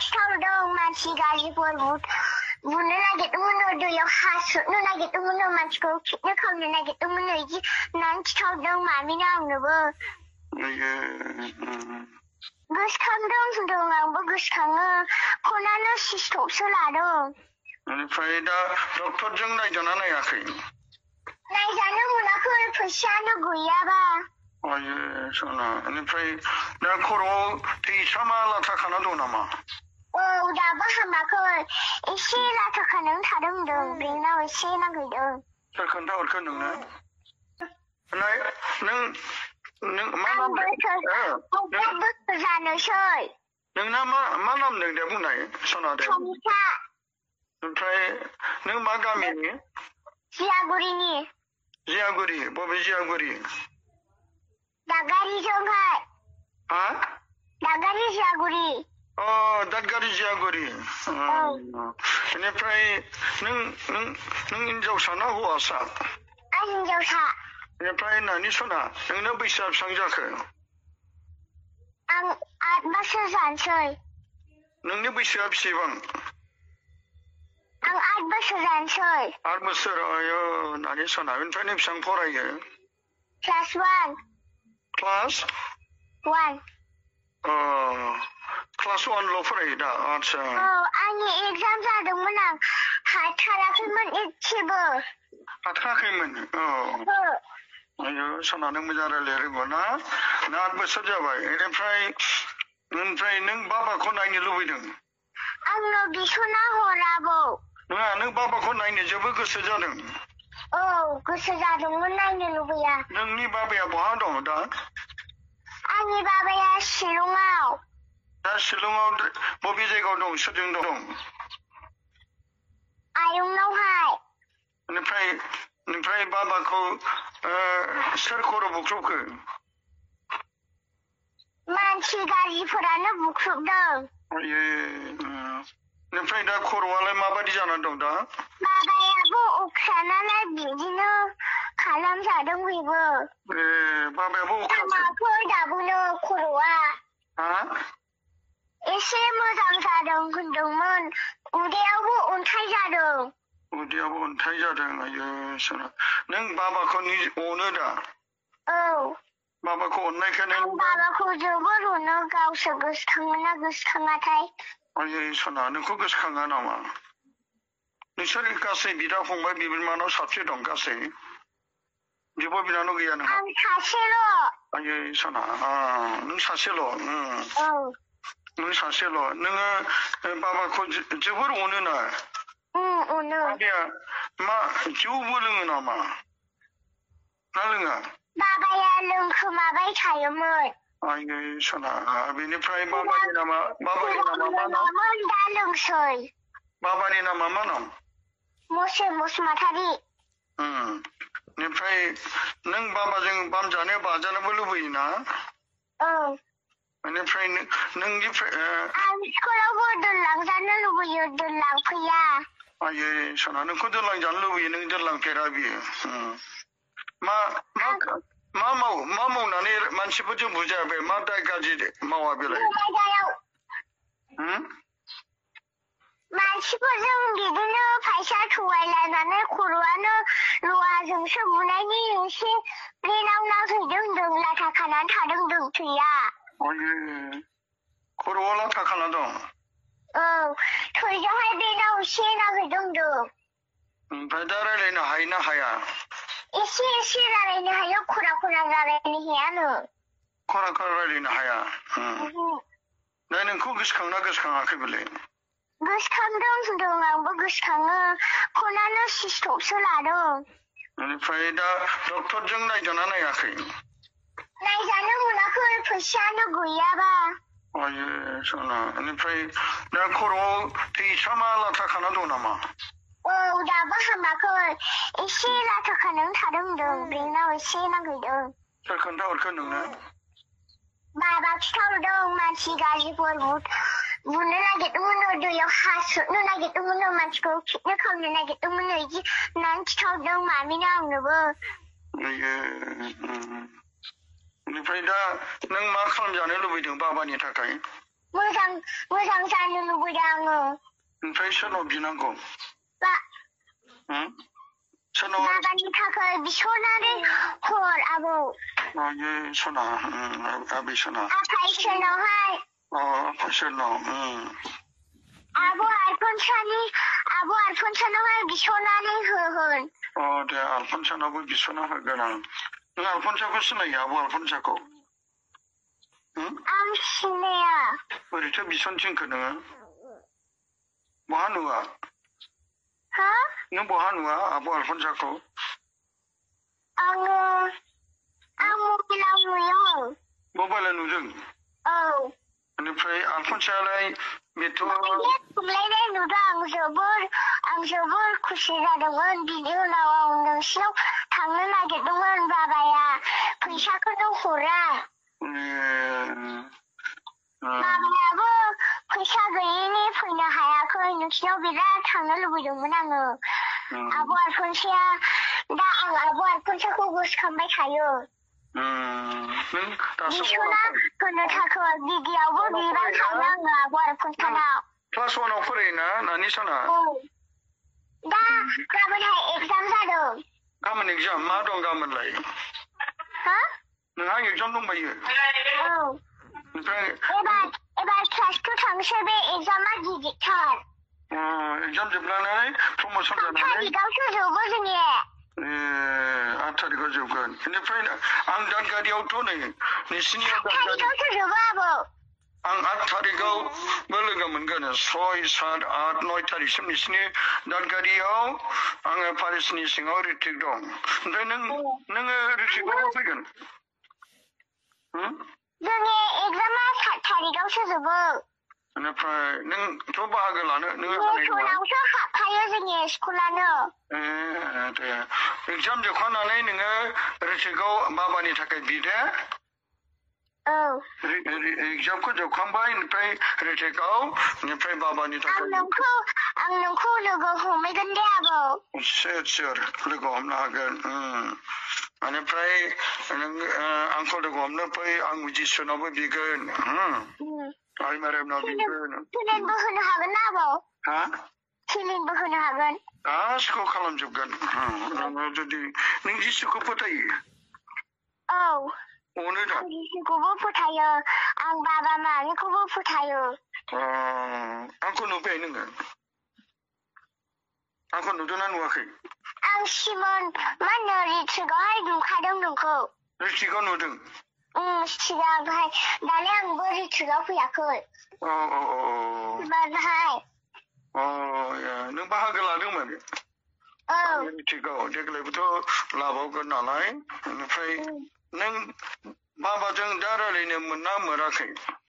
खिथाव दं मानसि गाज्रिफोर बुनो नागिरदोंमोन दैयाव हासोनो नागिरदोंमोन मानसिखौ किडनेप खालामनो नागिरदोंमोन बिदि होननानै खिथाहरदों मामिनो आंनोबो गोसोखांदों होनदों आंबो गोसोखाङो फनानो स्विच-अफसो लादों बेनिफ्राय दा डक्टरजों नायजाना नायाखै नायजानो मोनाखै फैसायानो गैयाबा आयो सना बेनिफ्राय दा खर'आव थैसामा लाथा खाना दं नामा औ दाबो हामाखै एसे लाथा खानानै थादों होनदों बेनाव एसे नांहैदों सोर खोन्थाहरखो नोंनो नों मा नाम बोसोर जानोसै नोंना मा नाम नों दे बुंनाय सना दे सनिता ओमफ्राय नों मा गामिनि जियागुरिनि जियागुरि बबे जियागुरि दादगारिजोंहाय हा दादगारि जियागुरि दादगारि जियागुरि बेनिफ्राय नों हिनजावसा ना हौवासा आं हिनजावसा बेनिफ्राय नानि सना नोंनो बैसोआ बेसेबां जाखो आं 8 बोसोर जानोसै नोंनि बैसोआ बेसेबां आं 8 बोसोर जानोसै 8 बोसोर आयो नानि सना बेनिफ्राय नों बेसेबां फरायो क्लास 1 क्लास 1 क्लास 1ल' फरायो दा आच्छा आंनि एगजाम जादोंमोन आं हाथाराखैमोन एसेबो हाथाराखैमोन आयो सना नों मोजां रायलायनो रोंगौ ना 8 बोसोर जाबाय बेनिफ्राय नों बाबाखौ नायनो लुबैदों आंनो बिसना हराबो नङा नों बाबाखौ नायनो जोबोद गोसो जादों गोसो जादोंमोन नायनो लुबैया नोंनि बाबाया बहा दं दा आंनि बाबाया शिलंआव दा शिलंआव बबे जायगायाव दं सोरजों दं आयंनावहाय बेनिफ्राय बाबाखौ सोर खर' बुख्रुबखो मानसि गाज्रिफोरानो बुख्रुबदों बेनिफ्राय दा खर'आलाय माबायदि जानानै दं दा बाबायाबो अख्रानानै बिदिनो खालामजादों बेबो बाबायाबो हामाखै दाबोनो खर'आ एसे मोजां जादों होनदोंमोन उदैयावबो अन्थाइ जादों उदैयावबो अन्थाइ जादों आयो सना नों बाबाखौ अनो दा बाबाखौ अननायखाय आं बाबाखौ जोबोर अनो गावसो गोसोखाङोना गोसोखाङाथाय आयो सना नोंखौ गोसोखाङा नामा नोंसोर गासै बिदा फंबाय बिबोनानाव साबसे दं गासै बिब' बिनानाव गैया नोंहा आं सासेल' आयो सना नों सासेल' नों सासेल' नोङो बाबाखौ जोबोर अनो ना अनो मा जौबो लोङो नामा ना लोङा बाबाया लोंखोमाबाय थायोमोन आयो सना बेनिफ्राय बाबानि नामा मा नाम दा लोंसै बाबानि नामा मा नाम मसे बसुमतारी बेनिफ्राय नों बाबाजों बाम जानो बाजानोबो लुबैयोना बेनिफ्राय नोंनिफ्राय आं स्कुलावबो दोनलांजानो लुबैयो दोनलांफैया आयो सना नोंखौ दोनलांजानो लुबैयो नों दोनलांफेरा बियो मा मावनानै मानसिफोरजों बुजाया मा दाय गाज्रि मावा बेलाय मानसिफोरजों बिदिनो फैसा थगायलायनानै खर'आनो लहाजोंसो बुनायनि एसे ब्रेनाव नांहैदों होनदों लाथा खानानै थादों होनदों थैया खर'आव लाथा खाना दं थैजोंहाय ब्रेनाव एसे नांहैदों होनदों ओमफ्राय दा रायलायनो हायो ना हाया एसे रायलायनो हायो खरा रायलायनो हायानो खरा रायलायनो हाया दा नोंखौ गोसोखांना गोसोखाङाखै बेलाय गोसोखांदों होनदों आंबो गोसोखाङो फनानो स्विच-अफसो लादों बेनिफ्राय दा डक्टरजों नायजाना नायाखै नायजानो मोनाखै फैसायानो गैयाबा आयो सना बेनिफ्राय दा खर'आव थैसामा लाथा खाना दं नामा दाबो हामाखै एसे लाथा खानानै थादों होनदों बेनाव एसे नांहैदों सोर खोन्थाहरखो नोंनो बाबा खिथाहरदों मानसि गाज्रिफोर बुनो नागिरदोंमोन दैयाव हासोनो नागिरदोंमोन मानसिखौ किडनेप खालामनो नागिरदोंमोन बिदि होननानै खिथाहरदों मामिनो आंनोबो बेनिफ्राय दा नों मा खालामजानो लुबैदों बाबानि थाखाय मोजां जानो लुबैदों आङो ओमफ्राय सोरनाव बिनांगौ सोरनाव बाबानि थाखाय बिस'नानै हर आबौ ये सना आबै सना आफा इसोरनावहाय आफा इसोरनाव आब' आलफनसानावहाय बिस'नानै होन दे आलफनसानावबो बिस'ना होगोन आं नों आलफनसाखौ सिनायो आब' आलफनसाखौ आं सिनाया ओरैथो बिसनथिंखो नोङो बहा नुवा नों बहा नुवा आब' आलफनसाखौ आं मबाइलाव नुयो मबाइलाव नुदों बेनिफ्राय आलफनसायालाय बेथ' खमलायनाय नुदों आं जोबोर खुसि जादोंमोन बिनि उनाव आं नोंसिनाव थांनो नागिरदोंमोन बाबाया फैसाखौनो हरा बाबायाबो फैसा गैयिनि फैनो हायाखै नोंसिनाव बिराद थांनो लुबैदोंमोन आङो आब' आलफनसाया दा आं आब' आलफनसाखौ गोसोखांबाय थायो बिस'ना होनो थाखाय गिबियावबो बिबाय थायो आङो आब' आलफनसानाव क्लास 1 आव फरायोना नानि सना दा गाबोनहाय एगजाम जादों गाबोन एगजाम मा दं गाबोनलाय नोंहा एगजाम दंबायो ओमफ्राय एबार क्लास 2 थांसै बे एगजामा गिदिरथार एगजाम जोबनानै प्रमोसन जानानै 8 थारिखआवसो जोबो जोंनिया 8 थारिखआव जोबगोन बेनिफ्राय आं दादगारियावथ' नै नोंसिनियाव दादगारियावसो जोबो आबौ आं 8 थारिखआवबो लोगो मोनगोन 6, 7, 8, 9 थारिखसिम नोंसिनि दादगारियाव आङो पारिसनि सिङाव रिट्रिक दं ओमफ्राय नोङो रिट्रिकआव फैगोन जोंनि एगजामा 7 थारिखआवसो जोबो बेनिफ्राय नोंथ' बाहागो लानो नोङो बेथनावसो हाबखायो जोंनि स्कुलानो दे एगजाम जोबखांनानै नोङो रिट्रिकआव बाबानि थाखाय बिदे एगजामखौ जोबखांबाय ओमफ्राय रिट्रिकआव ओमफ्राय बाबानि थाखाय आं नोंखौ लोगो हमहैगोन दे आबौ सियर लोगो हमनो हागोन बेनिफ्राय नों आंखौ लोगो हमनो फै आं जिसुनावबो बिगोन आइ मारियामनाव बिगोन पेमेन्टबो होनो हागोन ना आबौ पेमेन्टबो होनो हागोन गासिखौ खालामजोबगोन जुदि नों जिसुखौ फोथायो अनो दा आं जिसुखौबो फोथायो आं बाबा मामिखौबो फोथायो आंखौ नुबाय नोङो आंखौ नुदोंना नुवाखै आं सिमोन मा होनो रिट्रिकआवहाय नुखादों नोंखौ रिट्रिकआव नुदों सिगांहाय दालाय आंबो रिट्रिकआव फैयाखै एबारहाय नों बाहागो लादोंमोन रिट्रिकआव देग्लायबोथ' लाबावगोन नालाय बेनिफ्राय नों बाबाजों दा रायलायनो मोना मोनाखै